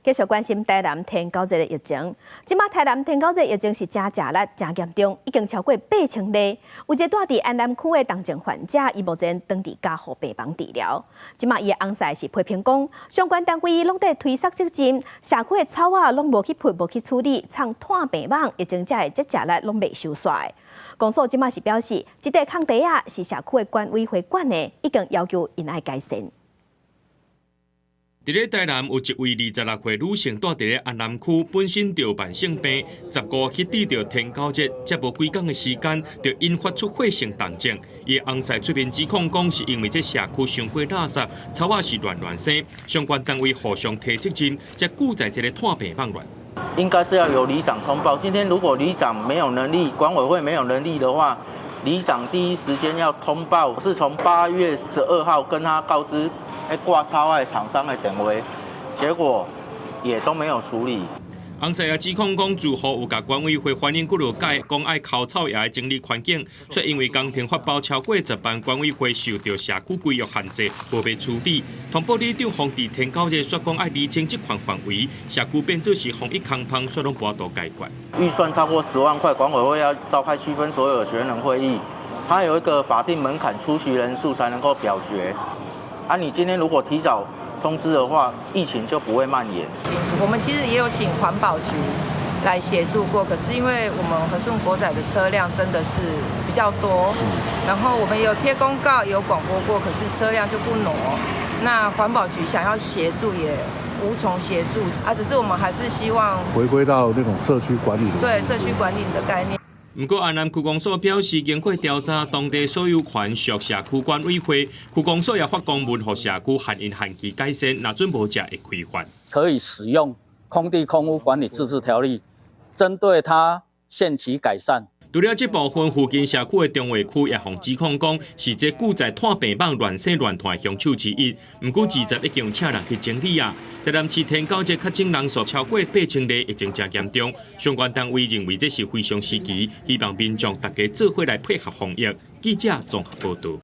繼續關心台南天狗熱的疫情。這馬台南天狗熱疫情是誠食力、誠嚴重，已經超過8000例。有一個住佇安南區的重症患者，伊目前轉佇加護病房治療。這馬伊的翁婿是批評講，相關單位攏佇推捒責任，社區的草仔攏無去撥、無去處理，藏炭病網，疫情才會這食力攏袂收煞。公所這馬是表示，這塊空地仔是社區的管委會管的，已經要求𪜶愛改善。佇咧台南有一位26歲女性住佇咧安南區，本身著慢性病，15彼得著天狗熱，才無幾工的時間就引發出血性重症。伊翁婿出面指控講，是因為這社區傷過垃圾，草仔是亂亂生，相關單位互相推責任，才久在這个炭病網亂。應該是要由里長通報。今天如果里長沒有能力，管委會沒有能力的話，里長第一時間要通報，是從8月12號跟他告知，掛草仔廠商的電話，結果也都沒有處理。翁婿也指控講，住戶有共管委會反映幾落擺，講愛摳草也愛整理環境，卻因為工程發包超過10萬，管委會受著社區規約限制，無欲處理。通報里長防治天狗熱，煞講愛釐清職權範圍，社區變做是防疫空芳，煞攏無法度解決。預算超過10萬塊，管委會要召開區分所有權人會議，它有一個法定門檻，出席人數才能夠表決。啊，你今天如果提早通知的話，疫情就不會蔓延。我們其實也有請環保局來協助過，可是因為我們和順國仔的車輛真的是比較多，然後我們有貼公告，有廣播過，可是車輛就不挪。那環保局想要協助也無從協助啊，只是我們還是希望回歸到那種社區管理的對社區管理的概念。毋過安南區公所表示，經過調查，當地所有權屬社區管委會，區公所也發公文予社區，限𪜶限期改善，若準無才會開罰。可以使用空地空屋管理自治條例，針對它限期改善。除了這部分，附近社區的中華區也予指控講是這久在炭病網亂生亂炭兇手之一。毋過事實已經請人去整理啊。台南市天狗熱確診人數超過8000例，疫情誠嚴重。相關單位認為這是非常時期，希望民眾大家做伙來配合防疫。記者綜合報導。